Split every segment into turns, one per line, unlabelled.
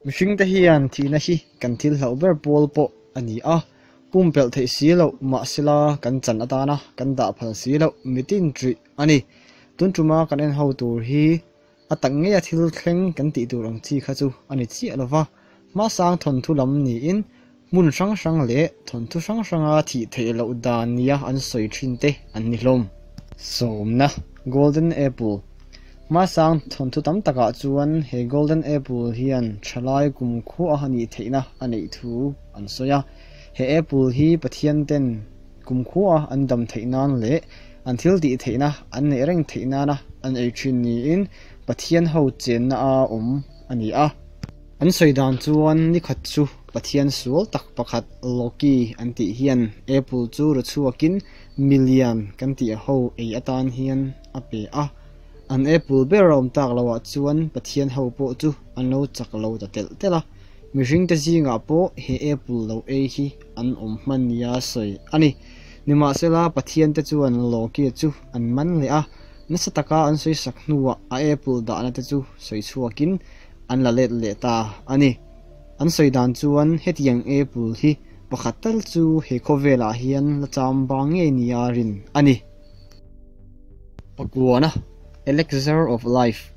Mihringte hian thihna hi kan thil hlauh ber pawl pawh a ni a, pumpelh theih si loh mahsela kan chan atana kan dah phal si loh mitin ṭih a ni. Tun ṭuma kan en ho tur hi a tak ngeia thil thleng kan tih tur ang chi kha chu a ni chiah lo va, hmasang thawnthu lam niin hmun hrang hrang leh thawnthu hrang hranga thih theih loh dan nia an sawi thin te an ni hlawm. Sawmna, Golden Apple, Hmasang thawnthu tam takah chuan he Golden Apple hian thalai kumkhua a nih theihna a neih thu an sawi a. He apple hi Pathian ten kumkhua an dam theih nan leh an thil tih theihna an neih reng theih nana an ei thin niin Pathian ho chenna a awm a ni a. An sawi dan chuan nikhat chu Pathian sual tak pakhat Loki an tih hian apple chu ru chhuakin milian kan tih ho ei atan hian a pe a. An apple ber a awm tak loh ah chuan Pathian ho pawh chu an lo chak lo ta telh telh a. Mihringte zingah pawh he apple lo ei hi an awm hman nia sawi a ni. Nimahsela Pathiante chuan Loki chu an man leh a, nasa taka an sawi sak hnuah a apple dahna te chu sawi chhuakin an la let leh ta a ni. An sawi dan chuan hetiang apple hi pakhat tal chu he khawvelah hian la cham bang ngei nia rin a ni. Pakuana, Elixir of Life,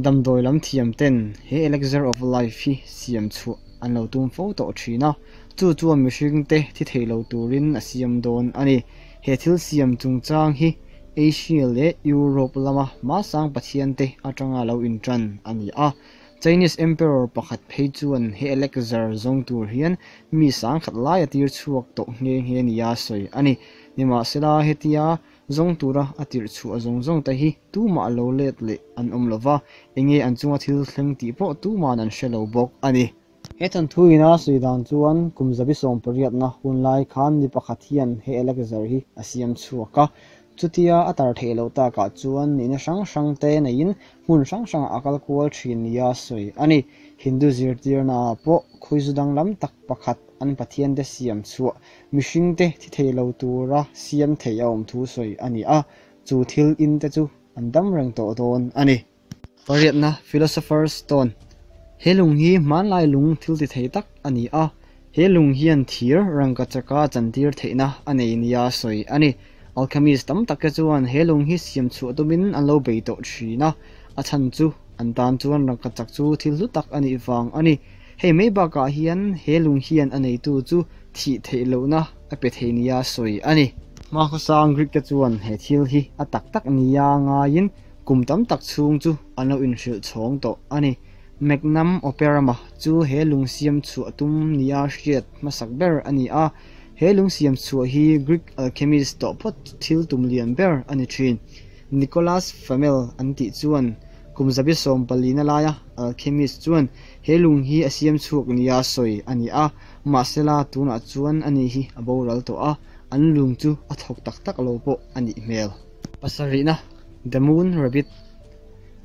Damdawi lam thiam ten he Elixir of Life hi siam chhuah an lo tum fo tawh thin a, chu chuan mihring te thi thei lo turin a siam dawn a ni. He thil siam chungchang hi Asia leh Europe lama hmasang pathian te atanga lo intan a ni a. Chinese Emperor pakhat phei chuan he elixir zawng tur hian mi sangkhat lai a tir chhuak tawh nghe nghe nia sawi a ni. Nimahsela hetia Zawng tura a tirh chhuah zawng zawng te hi tumah lo let leh an awm lo va, enge an chunga thil thleng tih pawh tuman an hre lo bawk a ni. He thanthu ina sawi dan chuan kum zabi sawmpariatna hun lai khan mi pakhat hian he elixir hi a siam chhuak a, chutia a tar theih loh takah chuan nihna hrang hrang te neiin hmun hrang hrangah a kal kual thin nia sawi a ni. Hindu zirtirnaah pawh khawizu danglam tak pakhat an pathiante siam chhuah Mihringte thi thei lo tura siam thei a awm thu sawi a ni a, chu thil in te chu an dam reng tawh dawn a ni. Pariatna, Philosopher's Stone, He lung hi hmanlai lung thil ti thei tak a ni a, he lung hian thir rangka chaka chantir theihna a nei nia sawi a ni. Alchemist tam tak te chuan he lung hi siam chhuah tumin an lo bei tawh thin a, a chhan chu an tan chuan rangka chak chu thil hlu tak a nih vang a ni. Hei mai bakah hian he lung hian a neitu chu thih theih lohna a pe thei nia sawi a ni. Hmakhawsang Greek te chuan he thil hi a tak tak nia ngaiin kum tam tak chhung chu an lo inhrilh chhawng tawh a ni. Magnum Operama chu he lung siam chhuah tum nia hriat hmasak ber a ni a, he lung siam chhuah hi Greek alchemist tawh phawt thil tum lian ber a ni thin. Nicolas Flamel an tih chuan kum 14 laia alchemist chuan He lung hi a siam chhuak nia sawi a ni a, mahsela tunah chuan ani hi a boral tawh a, an lung chu a thawk tak tak lo pawh a nih hmel. Pasarihna, The Moon Rabbit,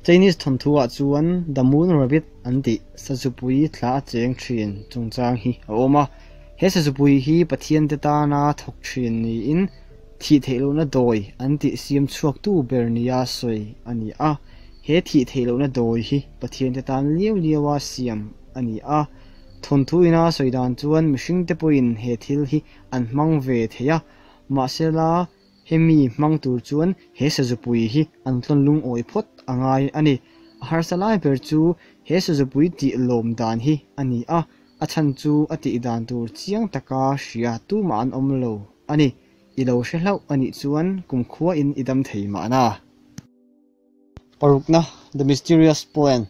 Chinese thawnthu-ah chuan The Moon Rabbit an tih sazupui thla a cheng thin chungchang hi a awm a. He sazupui hi Pathiante tana thawk thin niin thih theih lohna dawi an tih siam chhuaktu ber nia sawi a ni a. He thih theih lohna dawi hi Pathiante tan liau liaua siam a ni a. Thawnthu ina sawi dan chuan mihringte pawhin he thil hi an hmang ve thei a, mahsela hemi hmang tur chuan he sazupui hi an tlawn lungawi phawt a ngai a ni. A harsa lai ber chu he sazupui tih lawm dan hi a ni a, a chhan chu a tih dan tur chiang taka hria tumah an awm lo a ni. I lo hre hlauh a nih chuan kumkhuain i dam thei mahna. Parukna, The Mysterious Plan,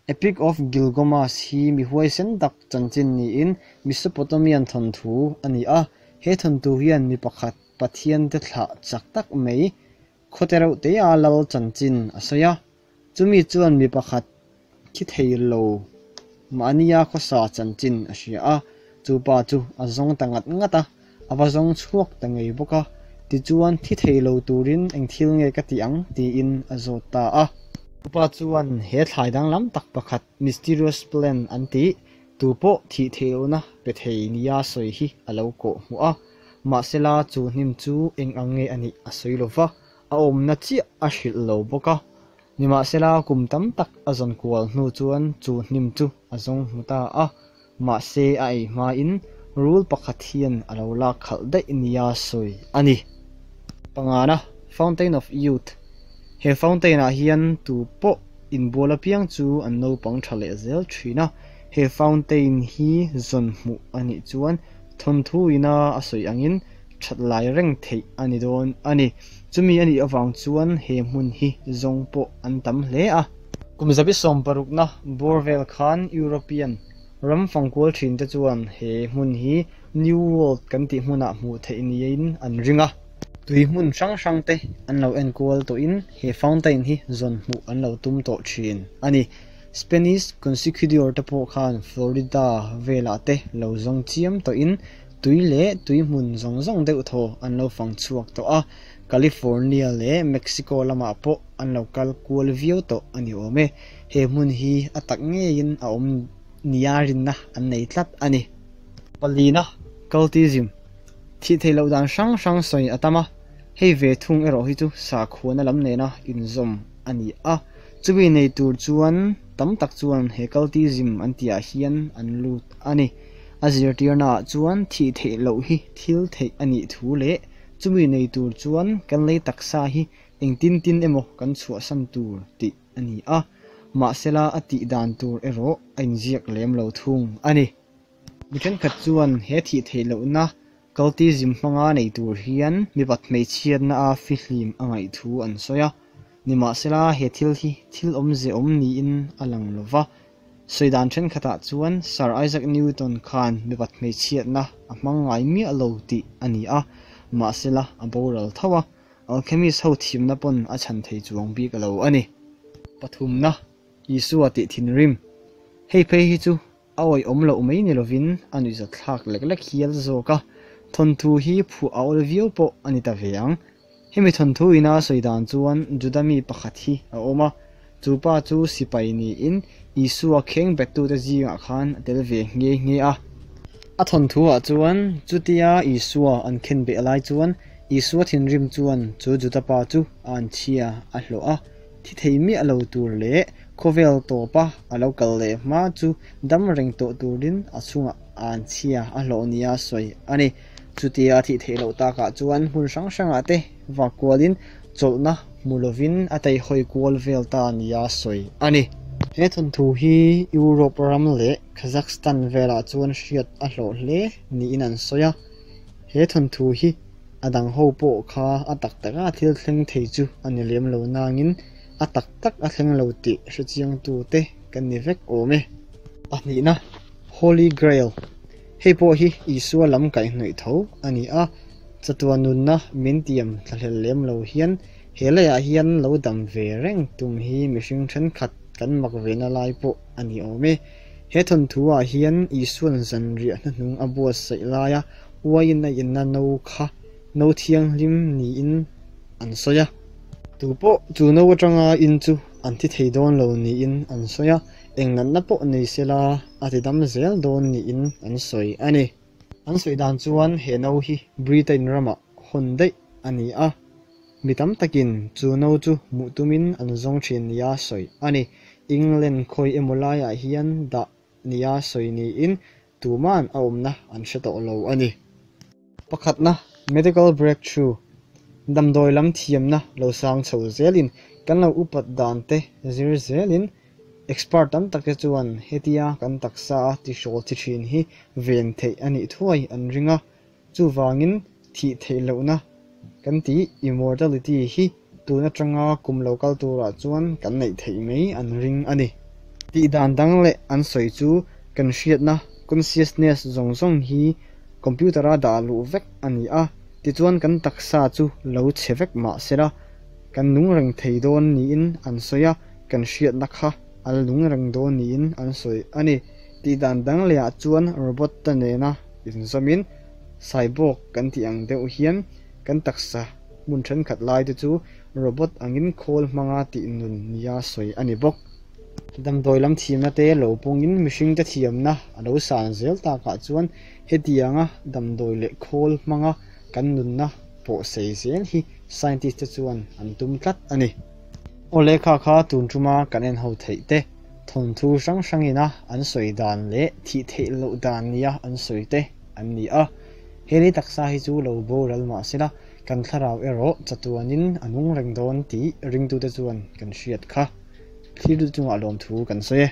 Epic of Gilgamesh hi mi huaisen tak chanchin niin Mesopotamian thawnthu a ni a. He thawnthu hian mi pakhat Pathiante thlah chak tak mai khawte reuh teia lal chanchin a sawi a. Chumi chuan mi pakhat Thi thei lo mahnia khawsa chanchin a hria a, chu pa chu a zawng ta ngat ngat a, a va zawng chhuak ta ngei bawk a, tichuan thi thei lo turin eng thil nge ka ti ang tiin a zawt ta a. Chu pa chuan he thlai danglam tak pakhat mysterious plant an tih, tu pawh thih theih lohna pe thei nia sawi hi a lo kawh hmuh a, mahsela chu hnim chu eng ang nge a nih a sawi lo va, a awmna chiah a hrilh lo bawk a. Nimahsela, kum tam tak a zawn kual hnu chuan chu hnim chu a zawng hmu ta a, mahse a ei hmain rul pakhat hian a lo lak khalh daih nia sawi a ni. Pangana, Fountain of Youth, He fountain ah hian tu pawh inbual apiang chu an naupang tha leh zel thin a, he fountain hi zawn hmuh a nih chuan thawnthu ina a sawi angin that lai reng theih a ni dawn a ni. Chumi a nih avang chuan he hmun hi zawng pawh an tam hle a. Kum zabi sawmparukna bawr vel khan European ram fangkual thinte chuan he hmun hi New World kan tih hmunah hmuh theih niin an ring a. Tui hmun hrang hrang te an lo enkual tawhin he fountain hi zawn hmuh an lo tum tawh thin a ni. Spanish conquistador te pawh khan Florida velah te lo zawng chiam tawhin tui leh tui hmun zawng zawng deuh thaw an lo fang chhuak tawh a, California leh Mexico lamah pawh an lo kal kual viau tawh a ni awm e. He hmun hi a tak ngeiin a awm nia rinna an nei tlat a ni. Palina, Cultism, Thih theih loh dan hrang hrang sawi a tam a, hei ve thung erawh hi chu sakhuana lam nena inzawm a ni a. Chumi nei tur chuan tam tak chuan he cultism an tihah hian an lut a ni. A zirtirnaah chuan thih theih loh hi thil theih a nih thu leh chumi nei tur chuan kan lei taksa hi engtin tin emaw kan chhuahsan tur tih a ni a, mahsela a tih dan tur erawh a inziak lem lo thung a ni. Mi thenkhat chuan he thih theih lohna cultism hmanga nei tur hian mipat hmeichhiatna a fihlim a ngaih thu an sawi a. Nimahsela he thil hi thil awmze awm niin a lang lo va. Sawi dan thenkhatah chuan Sir Isaac Newton khan mipat hmeichhiatna a hmang ngai miah lo tih a ni a, mahsela a boral tho a, alchemist ho thiamna pawn a chhan thei chuang bik lo a ni. Pathumna, Isua tih thinrim. Hei phei hi chu A awihawm loh mai ni lovin a nuihzat thlak lek lek hial zawk a, thawnthu hi phuah a awl viau pawh a ni ta ve ang. Hemi thawnthu ina sawi dan chuan Juda mi pakhat hi a awm a, chu pa chu sipai niin Isua kheng bettute zingah khan a tel ve nghe nghe a. A thawnthu ah chuan chutia Isua an khen beh lai chuan Isua thinrim chuan chu Juda pa chu a anchhia a hlawh a, Thi thei miah lo tur leh khawvel tawpa a lo kal leh hma chu dam reng tawh turin a chhungah an chhia a hlawh nia sawi a ni. Chutia a thih theih loh takah chuan hmun hrang hrangah te vak kualin chawlhna hmu lovin a teihawi kual vel ta nia sawi a ni. He thawnthu hi Europe ram leh Kazakhstan velah chuan hriat a hlawh hle niin an sawi a. He thawnthu hi A dang ho pawh kha a tak taka thil thleng thei chu a ni lem lo nangin a tak tak a thleng lo tih hrechiangtu te kan ni vek awm e. Pahnihna, Holy Grail, Hei pawh hi Isua lam kaihhnawih tho a ni a, chatuan nunna min tiam thlahlel lem lo hian he leiah hian lo dam ve reng tum hi mihring thenkhat kan mak vena lai pawh a ni awm e. He thawnthu ah hian Isuan zanriah hnahnung a buatsaih laia Uaiin a inna no kha no thianghlim niin an sawi a. Tu pawh chu no atanga in chu an thi thei dawn lo niin an sawi a, eng natna pawh nei sela a ti dam zel dawn niin an sawi a ni. An sawi dan chuan he no hi Britain ramah hawn daih a ni a, mi tam takin chu no chu hmuh tumin an zawng thin nia sawi a ni. England khawi emaw laiah hian dah nia sawi niin tuman a awmna an hre tawh lo a ni. Pakhatna, Medical Breakthrough, Damdawi lam thiamna lo sang chho zelin kan lo upat dan te zir zelin expert tam tak te chuan hetia kan taksa a tihrawl thi thin hi ven theih a nih thuai an ring a, Chuvangin thih theih lohna kan tih immortality hi tun atanga kum lo kal turah chuan kan neih theih mai an ring a ni. Tih dan dang leh an sawi chu kan hriatna consciousness zawng zawng hi computer-a dah luh vek a ni a, tichuan kan taksa chu lo chhe vek mah sela kan nung reng thei dawn niin an sawi a, kan hriatna kha a la nung reng dawn niin an sawi a ni. Tih dan dang lehah chuan robot te nena inzawmin cyborg kan tih ang deuh hian kan taksa hmun thenkhat lai te chu robot angin khawl hmanga tih nun nia sawi a ni bawk. Damdawi lam thiamna te lo pawngin mihring te thiamna a lo san zel takah chuan hetianga damdawi leh khawl hmanga kan nunna pawh sei zel hi scientist te chuan an tum tlat a ni. Aw lehkha kha tun tuma kan en ho theih te. Thawnthu hrang hrangina an sawi dan leh thih theih loh dan nia an sawi te an ni a. He lei taksa hi chu lo boral mah sela, kan thlarau erawh chatuanin a nung reng dawn tih ringtute chuan kan hriat kha. Thlir chungah lawmthu kan sawi e.